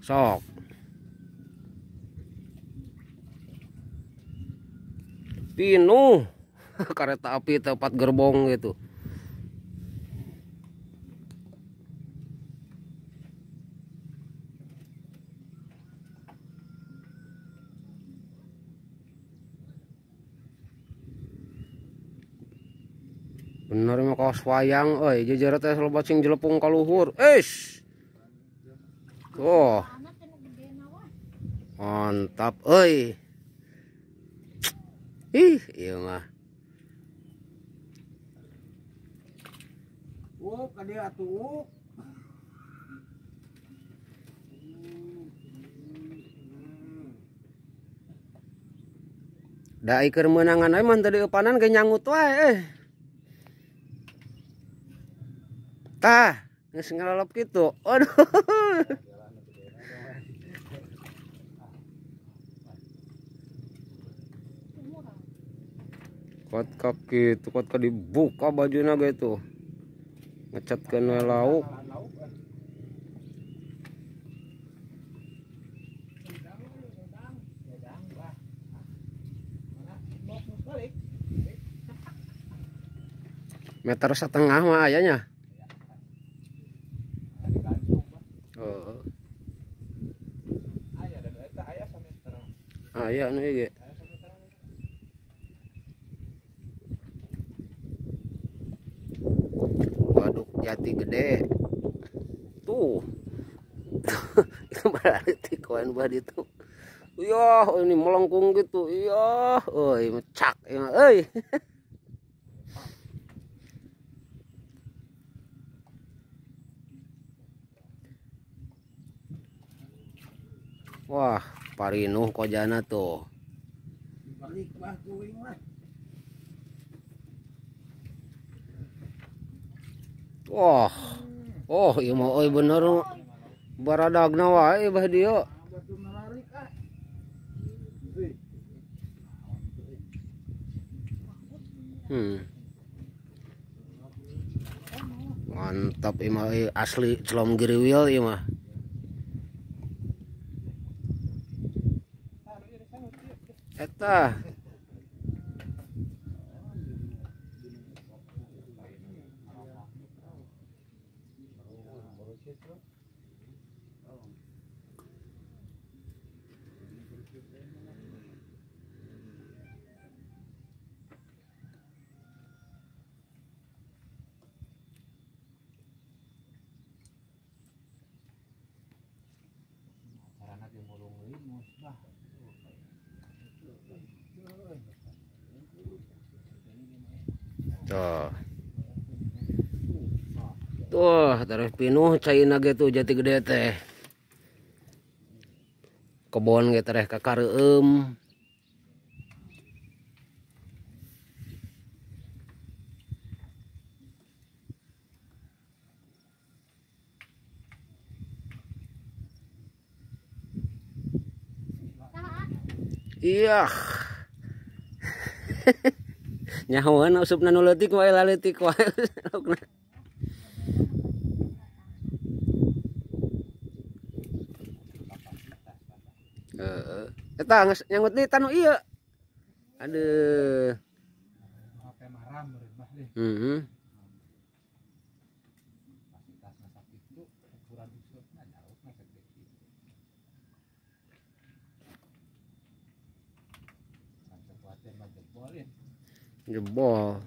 Sok. Pinuh kereta api tempat gerbong gitu. Bener mah kaos wayang euy, jejer teh loba cing jelepung ka luhur. Eish. Tuh. Mantap euy. Ih, ieu mah. Oh, ka dieu atuh. Da ieu meunangan euy mah teu dieupanan ge nyangut wae euy. Tah, geus ngalelep kitu. Aduh. Kot kaki itu kot dibuka bajuna gitu. Ngecatkeun we lauk. Meter setengah mah ayanya. Oh. Aya nu ieu. Waduk Jati Gede. Tuh. Itu berarti koin buat itu. Iya, ini melengkung gitu. Iya, euy, mecak euy. Wah, parinuh kojana tuh. Balik bah kuing lah. Wah. Oh, ieu mah euy bener. Baradagna wae bah dieu. Mantap ieu mah asli celom giriwil ieu mah. Eta. Tuh. Tuh, tareh pinuh caina ge tuh Jati Gede teh. Kebon ge tereh kakareueum. Iya. Nyahoan usupna nu leutik wae laleutik wae. Heeh. Eta geus nyangut deui tanu ieu. Aduh. Heeh. Jebol.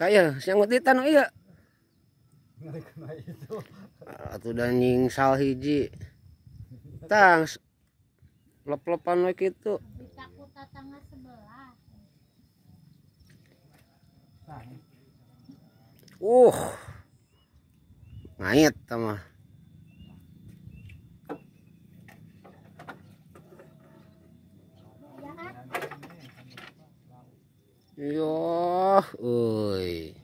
Taya, siang di tanu iya. Atuh da nyingsal hiji. Tang lep-lepan we kitu. Takut tetangga sebelah. Ngait mah. Yoh, euy.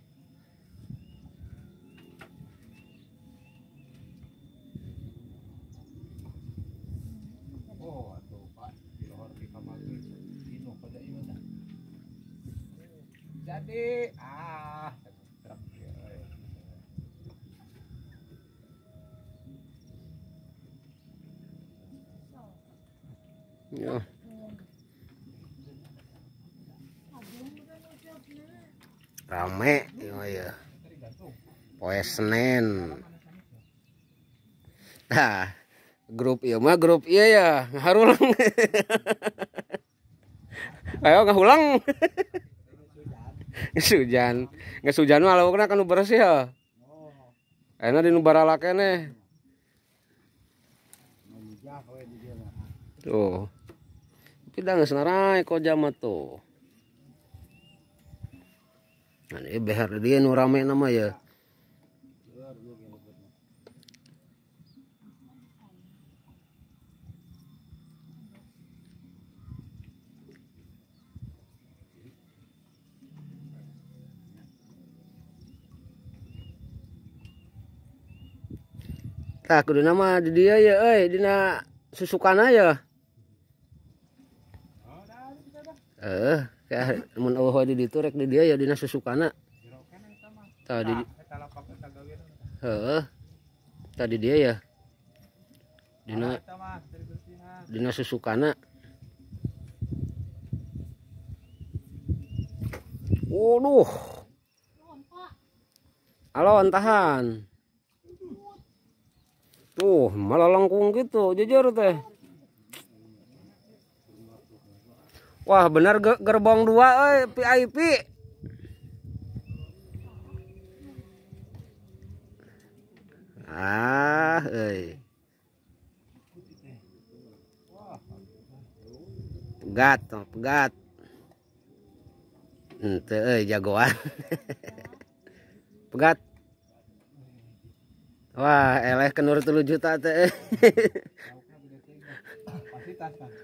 Jadi ah ya. Rame ya. Poe Senin. Nah, grup ieu mah grup ieu ya, ngaharulang. Ayo ngahulang. Geus hujan. Geus hujan mah laukna kan nu bersih ya. Ayeuna di nu barala keneh. Tuh. Tapi dah geus narai koja mah tuh. Nah, ini behar dia nu rame nama ya. Tah kudu nama di dia ya euy, dina susukana ya. Kayak mun eueuh di ditu rek di dia ya dina susukana. Tadi heeh. Tadi dia ya. Dina dina susukana. Waduh. Alon tahan. Tuh, malah lengkung gitu, jujur teh. Wah, benar gerbong 2 euy, VIP. Ah, euy. Pegat, pegat. Henteu euy jagoan. Pegat. Wah, eleh kenur 3 juta teh.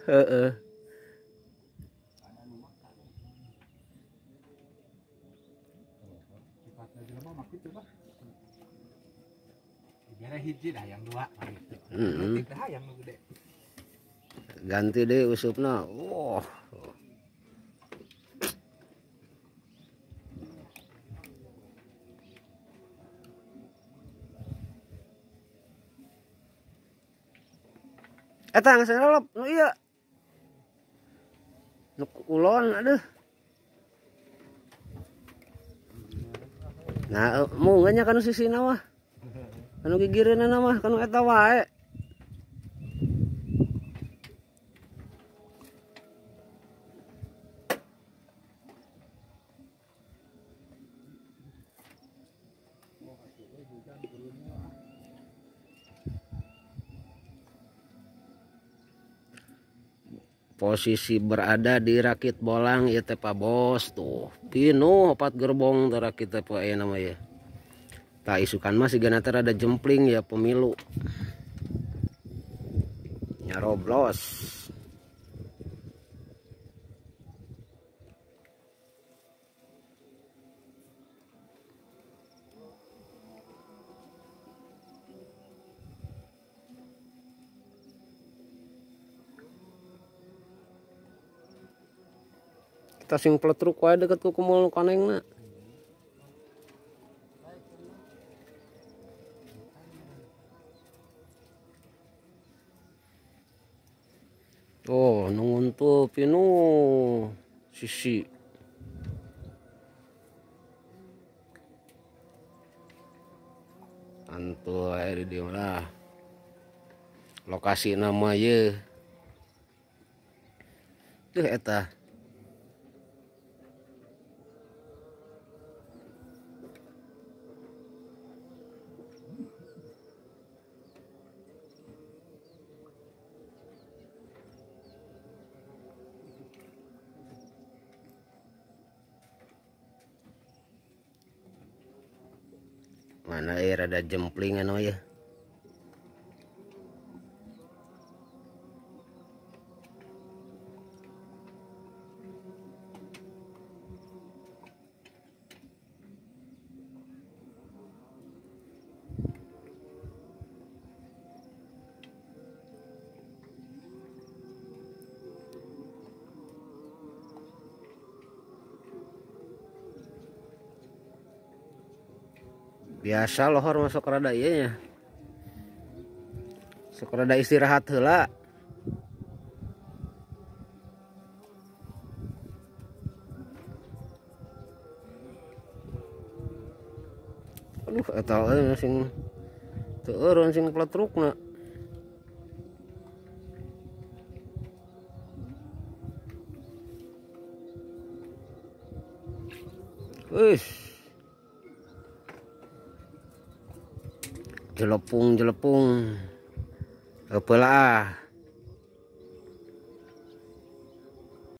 Heeh. Ganti deh usupna. Wah. Eta geus ngelep nu ieu. Nu ulon aduh. Nah, mung nya kanu sisina mah. Kanu gigireunana mah kanu eta wae. Posisi berada di rakit bolang ya teh Pak Bos tuh pinuh 4 gerbong teh rakit teh poe nama ya. Tah isukan mah sigana teh rada jempling ya pemilu. Nyaroblos. Kita sing pletruk wae deket ku kumul kanengna. Oh, nungun tuh pinuh sisi. Antu air di dieu lah. Lokasi nama ye. Tuh eta. Mana rada jempling anu ya. Biasa lohor masuk rada ieu nya. Sok rada istirahat heula. Aduh eta euy sing teu eureun sing pletrukna. Wih. Jelepung-jelepung. Apalah.